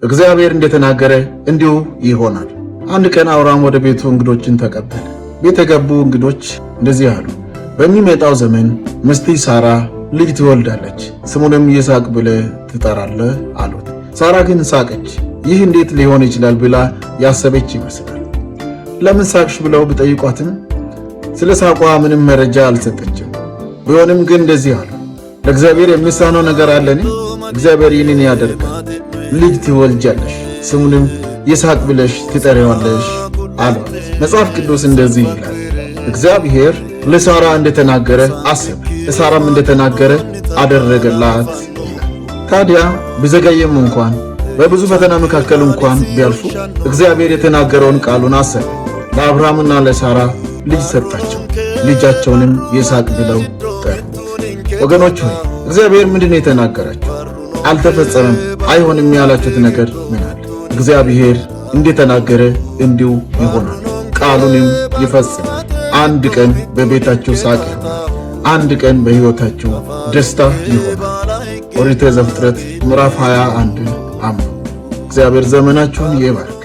እግዚአብሔር እንደተናገረ እንዲሁ ይሆናል። አንድ ቀን አብርሃም ወደ ቤቱ እንግዶችን ተቀበለ። ቤት የገቡ እንግዶች እንደዚህ አሉ፣ በሚመጣው ዘመን ሚስትህ ሳራ ልጅ ትወልዳለች፣ ስሙንም ይስሐቅ ብለህ ትጠራለህ አሉት። ሳራ ግን ሳቀች። ይህ እንዴት ሊሆን ይችላል ብላ ያሰበች ይመስላል። ለምን ሳቅሽ ብለው ቢጠይቋትም ስለ ሳቋ ምንም መረጃ አልሰጠችም። ቢሆንም ግን እንደዚህ አሉ፣ ለእግዚአብሔር የሚሳነው ነገር አለን? እግዚአብሔር ይህንን ያደርጋል። ልጅ ትወልጃለሽ፣ ስሙንም ይስሐቅ ብለሽ ትጠሪዋለሽ አሏት። መጽሐፍ ቅዱስ እንደዚህ ይላል፣ እግዚአብሔር ለሳራ እንደተናገረ አሰበ፣ ለሳራም እንደተናገረ አደረገላት ይላል። ታዲያ ቢዘገይም እንኳን በብዙ ፈተና መካከል እንኳን ቢያልፉ እግዚአብሔር የተናገረውን ቃሉን አሰበ። ለአብርሃምና ለሳራ ልጅ ሰጣቸው። ልጃቸውንም ይስሐቅ ብለው ጠሩት። ወገኖች ሆይ፣ እግዚአብሔር ምንድን ነው የተናገራችሁ? አልተፈጸመም፣ አይሆንም ያላችሁት ነገር ምን አለ? እግዚአብሔር እንደተናገረ እንዲሁ ይሆናል፣ ቃሉንም ይፈጽማል። አንድ ቀን በቤታችሁ ሳቅ ይሆናል። አንድ ቀን በሕይወታችሁ ደስታ ይሆናል። ኦሪት ዘፍጥረት ምዕራፍ 21 አምኑ። እግዚአብሔር ዘመናችሁን ይባርክ።